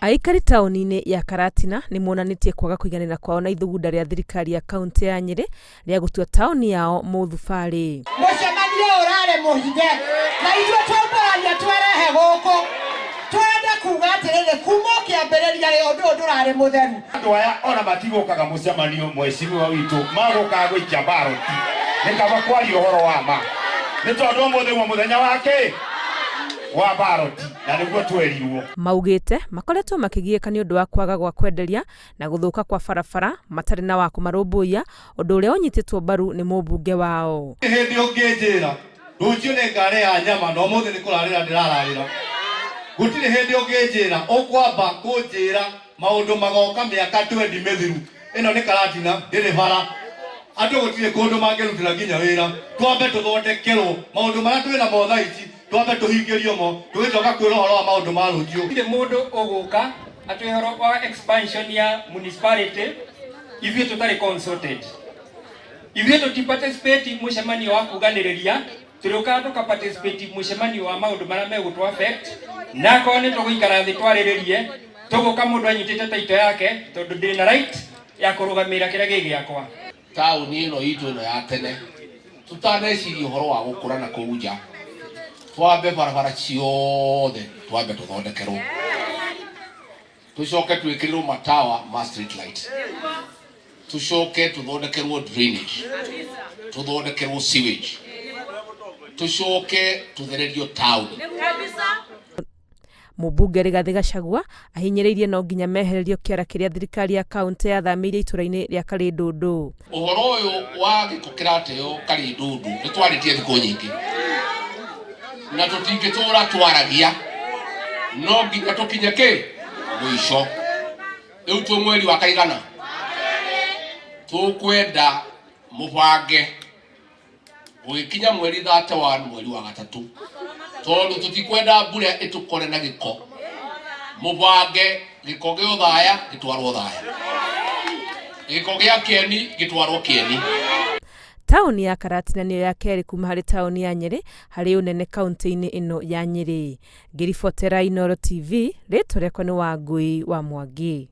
Aikari taũni-inĩ ya Karatina nĩ monanĩtie kwaga kũiganĩra kwao na ithugunda rĩa thirikari ya kauntĩ ya Nyĩrĩ rĩa gũtua taũni yao mũthubarĩ. Mũcemanio ũrarĩ mũhithe na ithuĩ twaumbũrania twerehe gũkũ twende kuga atĩrĩrĩ kuma o kĩambĩrĩria rĩ ũndũ ũyũ ndũrarĩ mũtheru. Andũ aya ona matigũkaga mũcemanio mwecimiwa witũ magũkaga gũikia baroti nĩ kaba kwaria ũhoro wa ma nĩ tondũ ũmũthĩ guo mũthenya wa kĩ wa baroti na nĩguo twerirwo. Maugĩte makoretwo makĩgiĩka nĩ ũndũ wa kwaga gwa kwenderia na gũthũka kwa barabara matarĩ na wa kũmarũmbũiya, ũndũ ũrĩa ũnyitĩtwo mbaru nĩ mũmbunge wao. Gũtirĩ hĩndĩ ũngĩnjĩra rũciũ nĩ ngarĩa nyama na ũmũthĩ nĩ kũrarĩra ndĩrararĩra. Gũtirĩ hĩndĩ ũngĩnjĩra ũkwamba kũnjĩra maũndũ magoka mĩaka twendi mĩthiru. Ĩno nĩ Karatina, ndĩrĩ bara. Andũ gũtirĩ kũndũ mangĩrutĩra nginya wĩra. Twambe tũthondekerwo maũndũ marĩa twĩ namo thaa ici, twambe tũhingĩrio mo, tũgĩcoka kwĩrwo ũhoro wa maũndũ ma rũciũ. Gũtirĩ mũndũ ũgũka atwĩhe ũhoro wa expansion ya municipality ithuĩ tũtarĩ consulted. Ithuĩ tũti participate mũcemanio wa kuganĩrĩria, tũrĩũkaga tũka participate mũcemanio wa maũndũ marĩa megũtũ affect, na akorwo nĩ tũgũikara thĩ twarĩrĩrie, tũgũka mũndũ anyitĩte title yake tondũ ndĩ na right ya kũrũgamĩrĩra kĩrĩa gĩ gĩakwa. Taũni ĩno itũ ĩno ya tene tũtaneciria ũhoro wa gũkũra na kũu nja, twambe barabara ciothe twambe tũthondekerwo, tũcoke twĩkĩrĩrwo matawa ma street light, tũcoke tũthondekerwo drainage, tũthondekerwo sewage, tũcoke tũthererio taũni. Mũmbunge Rigathĩ Gachagua ahinyĩrĩirie no nginya mehererio kĩara kĩrĩa thirikari ya kauntĩ yathamĩirie itũra-inĩ rĩa Karĩndũndũ. Ũhoro ũyũ wa gĩko kĩrateo Karĩndũndũ nĩ twarĩtie thikũ nyingĩ na tũtingĩtũra twaragia, no nginya tũkinye kĩ mũico. Rĩu twĩ mweri wa kaigana, tũkwenda mũbange gũgĩkinya mweri 31 mweri wa gatatũ, tondũ tũtikwenda mbura ĩtũkore na gĩko. Mũbange gĩko gĩa Othaya gĩtwarwo Othaya, gĩko gĩa Kĩeni gĩtwarwo Kĩeni. Taũni ya Karatina nĩyo ya kerĩ kuma harĩ taũni ya Nyĩrĩ harĩ ũnene kauntĩ-inĩ ĩno ya Nyĩrĩ. Ngĩribotera Inooro TV, rĩtwa rĩakwa nĩ Wangũi wa Mwangi.